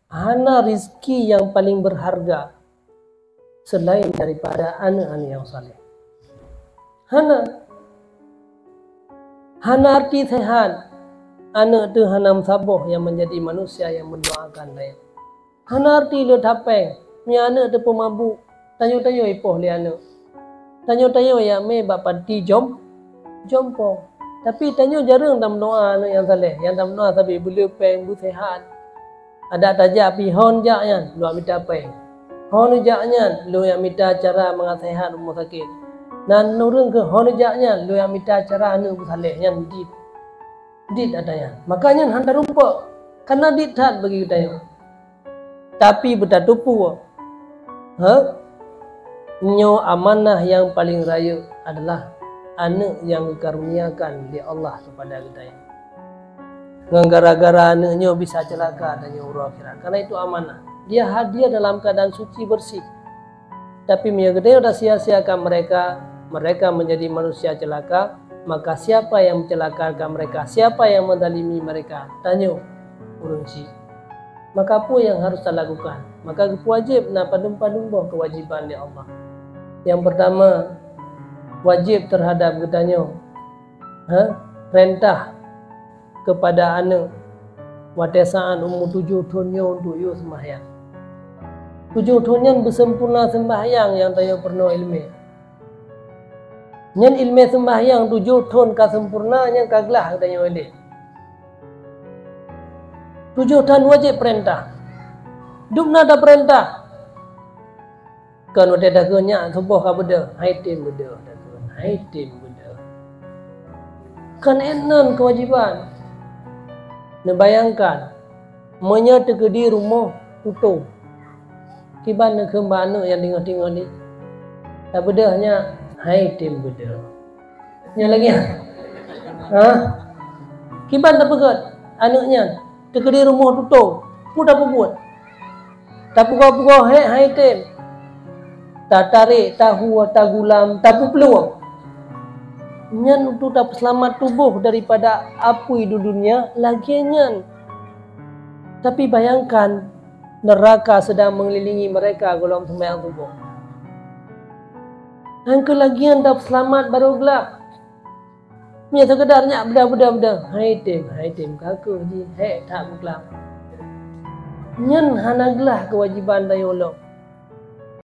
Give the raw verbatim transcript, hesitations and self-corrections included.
Hana rizki nyang paling berharga selain daripada aneuk-aneuk nyang saleh. Hana. Hana arti sehat, aneuk teuh hana meusaboh nyang menjadi manusia nyang mendoakan tanyoe. Hana arti le that péng, meunyoe aneuk teuh peumabuk, tanyoe-tanyoe ipoh lé aneuk. Tanyoe-tanyoe jak mé bak panti jom-, jompo. Tapi tanyoe jareueng tameudoa aneuk nyang saleh, nyang tameudoa sabe beuleu péng, beusehat. Adak tajak pih hon jak nyan, lôn jak mita péng. Hon jak nyan, lôn jak mita cara mangat sehat rumoh sakét. Nan ureueng keu hon jak nyan, lôn jak mita cara aneuk beusaleh nyan dit. Dit ata nyan. Maka nyan hana rumpok. Karena dit that bagi geutanyoe. Tapi beutateupeue, ha? Nyoe amanah nyang paleng rayeuk adalah aneuk nyang geukaruniakan lé Allah keupada geutanyoe. Ngon gara-gara aneuk nyoe bisa ceulaka tanyoe uroe akhirat. Karena itu amanah. Dia hadir dalam keadaan suci bersih. Tapi meunyoe geutanyoe tasia-siakan mereka, mereka menjadi manusia celaka, maka siapa yang mencelakakan mereka, siapa yang menzalimi mereka, tanyoe ureueng chik. Maka peue nyang harus talakukan? Maka geupeuwajéb na padum-padum boh keuwajéban lé Allah. Nyang peurtama, wajéb teuhadab geutanyoe, ha, peurintah keupada aneuk watée saát umu tujoh thon nyoe untuk yue seumbahyang. Tujoh thon nyan beuseumpurna seumbahyang nyang tanyoe peurunoe ileumé. Nyan ileumé seumbahyang tujoh thon ka seumpurna, nyan ka glah geutanyoe ilée. Tujoh thon wajéb peurintah. Dum na tapeurintah. Kon watée takheun nyak suboh ka beudôh, hai tem beudôh takheun, hai tem beudôh. Kon ék nan keuwajéban. Neubayangkan, meunyoe teukeudi rumoh tutong, kiban neukheun bak aneuk nyang teungoh-teungoh nyan, tabeudôh nyak, hai tem beudôh. Nyan lagée nyan. Ha? Kiban tapeugét aneuk nyan, teukeudi rumoh tutong, peue tapeubuet? Tapugoe-pugoe hék hai tem. Tatarek, tahue, tagulam, tapeuplueng. Nyan untuk tapeuseulamat tuboh daripada apui di dunia lagée nyan. Tapi bayangkan, neuraka sedang mengelilingi mereka gohlom seumayang suboh. Nyang keu lagée nyan tapeuseulamat barô gleh. Meunyoe seukeudar nyak beudôh-beudôh, hai tem, hai tem ka kheueh jih, hék that meugleh. Nyan hana glah keuwajéban tanyoe lom.